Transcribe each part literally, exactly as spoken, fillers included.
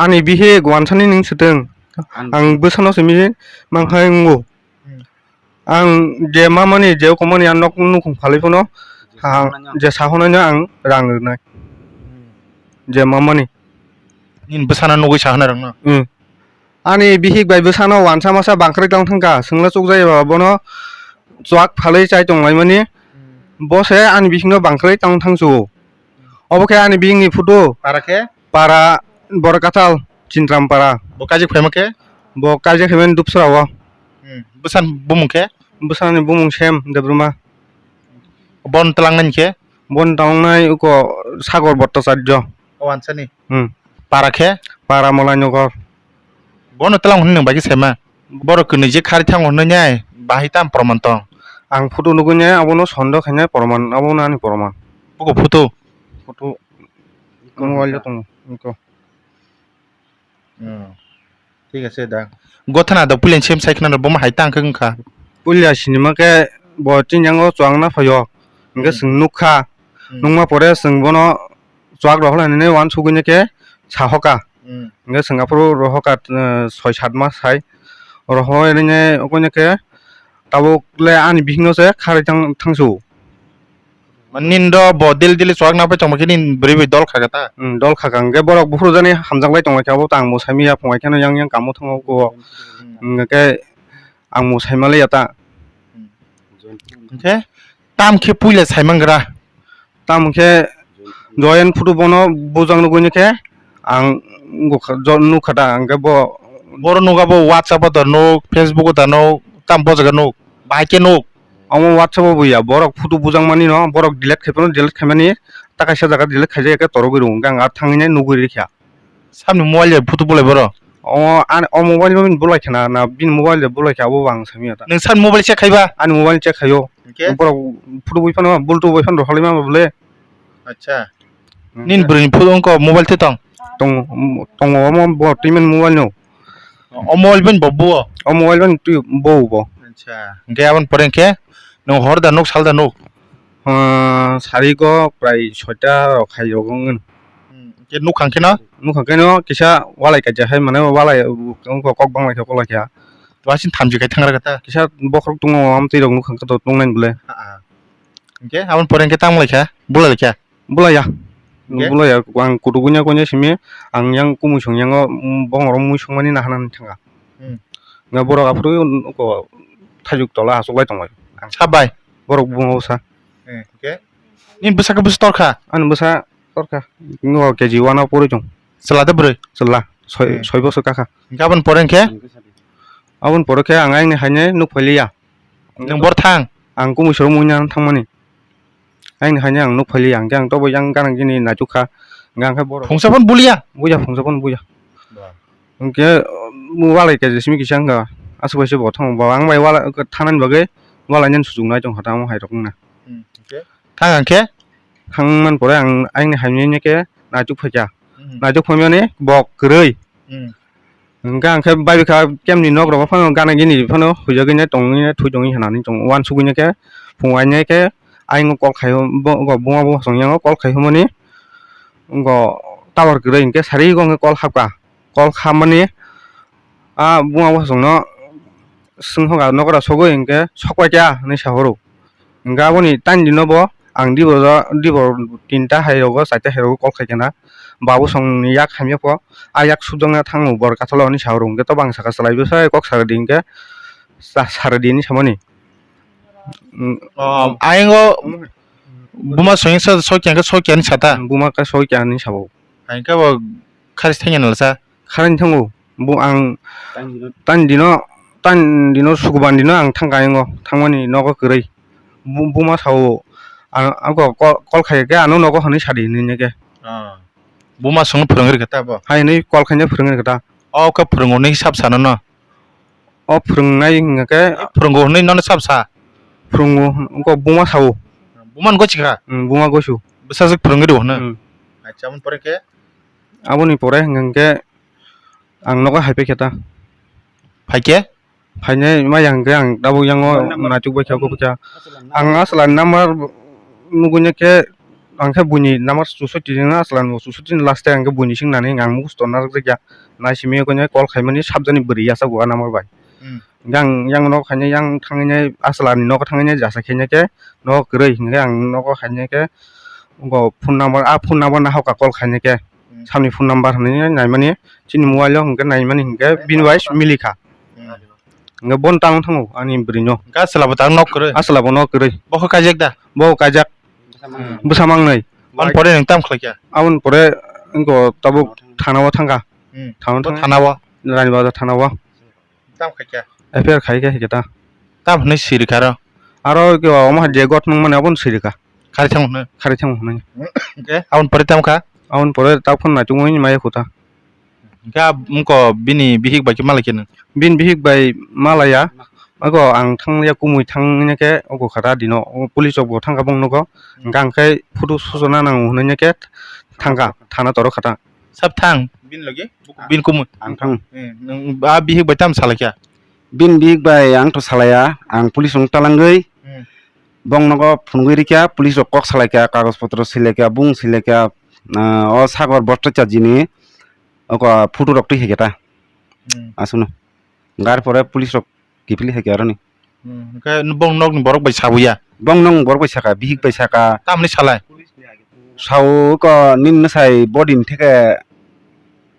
Ani bihik wansani nwng swtwng. Ang bwsano simi mankha wngo. Hmm. Ang je mamani je komani ang nok nukhung phalwi phano ang je sahonai no ang rang rwnai. Hmm. Je mamani. Nini bwsano nugwi sahonai rokno? Hmm. Ani bihik bai bwsano wansa masa bangkhrai tong thangkha, swngla chukjai ba bono chuak phalwi chai tonglaimani. Hmm. Bo se ani bihikno bangkhrai tong thangsu. Obo khe ani bihikni photo. Para khe? Para Borkathal, Chintram para. Bo kaijak phaima khe? Bo kaijak phaimani Dupsra o. Hmm. Bwsani bumung khe? Bwsani bumung Sem Debbarma. Bon twlangnani khe? Bon tlangnai uko Sagor Bhattacharya. O ansani? Hmm. Para khe? Para Malainogor. Bono twlang hwnwi nwng bai khe saima? Borok kwnwi je khari thango hwnwi nai, bahai tam proman tong? Ang photo nugwi nai, abono sondoh khainai proman, abono ani proman. Buko photo? Photo mobile o tongo, iko. Hmm. Thik ase da. Gothana da puila sem sai khna bo ma hai tang khe wngkha. Puila sinima khe bo chini yango chuang na phaio. Hingke hmm, chwng nukha. Hmm. Nukma pore chwng bono chuak rok hwnwi wansugwi khe sahoka. Hmm. Hingke chwng aphuru rohoka, eh, soi sat mas hai. Rohoi rine okoine khe tabuk le ani bihikno se kharwi thang, thangsu. Mane nini do bo daily daily chuak na pai tongma khe nini bwrwi bai dol kha khe ta? Hmm, dol kha kha. Hingke borok buphuru jani hamjak lai tongma khe abo tang bo saimanya phungai kheno yang yang kamo thango ko. Hmm. Hingke ang bo saimaliya ta. Hmm. Hingke tam khe puila saimangra? Tamo khe joyen photo bono bujak nugwi khe ang nukha, jo-, nukha da, hingke bo. Boro nuga bo WhatsApp o da nuk, Facebook o da nuk, tam bo jaga nuk, bahai khe nuk. Omo WhatsApp o bo ya, borok photo bujak mani no, borok delete khai phano, delete khai mani, ta kaisa jaga delete khaijak ya khe torogwi rw, hingke ang ar thangwi nai nugwi rikha. Sabni mobile ya photo bolai boro? O, ani, o mobile no bini bolai kha na, na bini mobile ya bolai kha, abo bo ang sami ya ta. Nwng sabni mobile check khaiba? Ani mobile check khaio. Hingke? Borok photo bui phano, bultu bui phano rohorlai ma bole. Acha. Hmm. Nini bwrwini photo wngkha mobile twi tong? Tong, tongo, omo bo twi mani mobile no. O mobile bini bo buo? O mobile bini twi bo bo. Acha. Hingke aboni pore hingke nwng hor da nuk, sal da nuk? Ah, sari go prai soita rok khai rok wng. Hmm, hingke nuk khang khe no? Nuk khang khe no kisa walai kaisa hai mane walai wngkha kok bang lai kha kok lai kha. Wasing thamchi khai thang rwkha ta? Kisa bokhorok tongo, amtwi rok nuk khang khe to tongnai bole. Ah, ah. Hingke aboni pore hingke tamo lai kha? Bulai lai kha? Bulai ya. Hingke? Bulai ya. Ang kutuk gunya gunya simi, ang yang kumui song yango, mm, bongorok mui songmani nahana thanga. Hmm. Nga borok aphuru ko thaijuk tola aswk lai tongbai. Sabai? Borok buma bwsa. Hmm, hingke? Nini bwsa khe bwsa torkha? Ani bwsa torkha. Ngo K G one o pori tong. Chwla de bwrwi? Chwla. Soi, hmm, soi bosor kakha. Hingke aboni pore hingke? Aboni pore khe ang ayang ni haino nuk phailiya. Nwng bor thang? Ang kumui soro muina thangmani. Ayang ni haino ang nuk phailiya, hingke ang tobo yang gana gini naituk kha. Hingke ang khe borok phungsa phano buliya? Buya, phungsa phano buya. Ba. Hingke, um, walai kaisa simi kisa wngkha. Aswk bai se bo thang, bo ang bai wala, thanani bagwi walai nani suchuk nai tong kha tamo hai rok wngna. Hmm, hingke? Thang ang khe? Thang man pore ang ayang ni haino khe naituk phaikha. Hmm. Naituk phaimani bo kwrwi. Hmm. Hingke ang khe bai bwkha kemni nok rok phano gana gini phano huijagwi nai tongwi nai thui tongwi hinani tong uansugwi nai khe phung ainai khe ayang kol khai bo go buma bo song yang kol khai humani go tower kwrwi hingke sari go hingke kol hapkha kol hamani a buma bo song no swngkha nokora sogwi hingke sokpai kha hinui sahoro. Hingke aboni taini dino bo ang dibo, dibo tinta hai rogo, charta hai rogo kol khai khe na. Babu songni yak hamya pho, a yak subjakna thango bor kathalo hinui sa rw. Hingke to bang saka chwlai bwsai kok sari di hingke sa-, sari di hinui samani. Mm. O, ayang o buma songya sa sokya hingke sokya hinui sata? Buma khe sokya hinui sabo. Hingke bo kharis thangya nalsa? Kharani thango. Bo ang tang dino, tang dino, sukuban dino ang thang kha yango, thangmani nogo kwrwi. Bu-, buma sao, ang, ang kol, kol khai khe ano nogo hwnwi sadi hinwi khe. Ah. Buma songno phwrwngwi rwkha ta bo? Hai hwnwi kol khaina phwrwngwi rwkha ta. O khe phwrwngo hinwi sab sa nono? O phwrwngnai hwnkha khe phwrwngo hwnwi nono sab sa? Phwrwngo, wngkha buma sao. Buma gosi kha? Hmm, buma gosu. Bwsajwk phwrwngwi rw hwno? Hmm. Acha, aboni pore khe? Aboni pore hwnkha khe ang nogo hai paikha ta. Phaikhe? Phainai ma yang khe ang tabuk yango naituk baikha, kubui kha. Ang aswlani number nugui khe ang khe buini number chusoti rwna aswk lani bo chusoti ni last ang khe buini sing nani ang mukhus tonna rwkjakya. Naisimi khe call khaimani sabjani bwrwi yachago a number bai. Hmm. Yang, yang no khainai, yang thangwi nai aswk lani nogo thangwi nai jasa khainai khe nogo kwrwi hinkhe ang nogo khainai khe bo phone number, a phone number no hokha call khainai khe. Hmm. Samni phone number hinwi naimani chini mobile o hinkhe naimani hinkhe bini bai milikha. Hmm. Hinkhe bono tang thango ani bwrwi no. Hinkhe aswk labo tang nok kwrwi? Aswk labo nok kwrwi. Bo khe kaijak da? Bo kaijak. Hmm. Bwsa mangnwi. Aboni pore nwng tamo khlaikha? Aboni pore wngkha tabuk thana o thangkha. Hmm. Thana o thangkha. Thana o? Rani Bazar thana o. Tamo khaikha? F I R khaikha, khaikha ta. Tamo hwnwi sirikha aro? Aro khe omo hai je got nung mani abono sirikha. Khari thang hwnwi? Khari thang hwnwi. Hwnkhe aboni pore tamo kha? Aboni pore ta phone naitukmani maya khuta. Hwnkhe wngkha bini bihik bai khe malai khe nung? Bini bihik bai malaya. Ogo ang thangya kumui thangya khe ogo khata dino. O police rok bo thangkha bong nogo. Hwnkhe ang khe photo sujana nango hwnwi khe thangkha thana toro khata. Sab thang bini logi? Bini kumui? Ang thang. Eh, nwng a bihik bai tamo salai kha? Bini bihik bai ang to salaiya. Ang police rok talangwi. Hmm. Bong nogo phunugwi rikha, police rok kok salaikha, kagoj potro silaikha, bung silaikha, ah, o sagor bosta chajini, oko photo rok twi haikhe ta. Hmm. Aswkno. Gar pore police rok kiphilwi haikhe aroni. Hmm. Hwnkhe bong nokni borok bai sabuya? Bong nok borok bai saka, bihik bai saka. Tamni salai? Sao ko nini sai bodin theke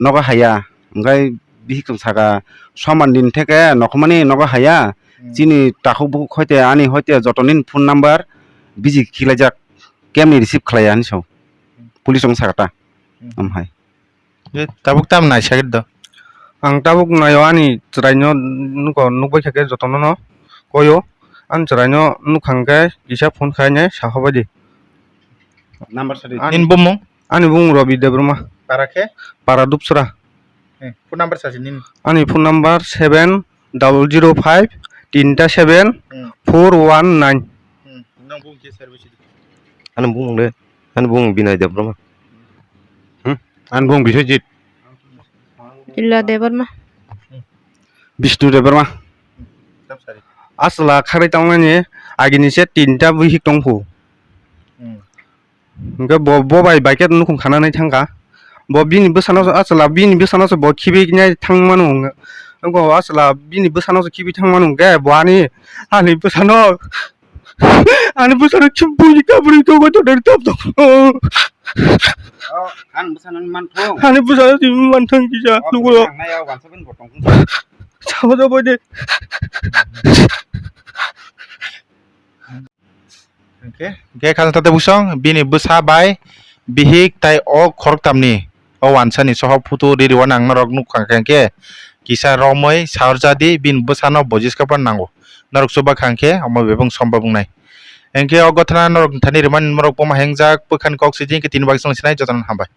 nogo haya, hwnkhe bihik song saka, soman din theke nokhormani nogo haya, hmm, chini takhuk bukhuk hoite ani hoite joto nini phone number busy khilaijak, kemni receive khlaiya hinwi sao. Hmm. Police rok saka ta. Hmm. Amhai. Je tabuk tam nai sakit do. Ang tabuk naio ani chwraino nuko nukbai kha khe jotono no koyo. Ani chwraino nukhang khe kisa phone khainai sahobai di. Number sadi. Ani bumung? Ani bumung Robi Debbarma. Para khe? Para Dupsra. Eh, phone number sadi nini? Ani phone number seven double zero five tinta seven four one nine. Hmm. Nang bumung khe service di. Ani bumung de, ani bumung Binay Debbarma. Hmm? Ani bumung Biswajit. Illa Debbarma. Bishnu Debbarma. Aswla kharwi tongmani agini se tinta bihik tongphu. Hmm. Hwnkhe bo, bo bai bike nukhung khanani thangkha. Bo bini bwsano aswla bini bwsano se bo khibi nai thangmano hwnkhe. Aswla bini bwsano se khibi thangmano hwnkhe bo ani, ani bwsano Ani bwsano chumpuini kabri tongma tongnaini tap tong. Oh, ani bwsano manthong. Ani bwsano chumpuini manthong kisa. Oh, lugo. Ang nai ya, wansa ben botong. Sama da boy de. Oke, oke, khajang tate busong, bini bwsa bai bihik tai o khoroktamni. O wansani sohor photo riri o nang norok nukha khe kisa romwi saorjadi bini bwsano bojiska phano nango. Norok chuba kha khe omo bebak sombab wngnai. Hinkhe o gothana norok thani rimani norok buma hengjak bwkhani kok sijing khe tini bagwi chwng sinai jotono hambai.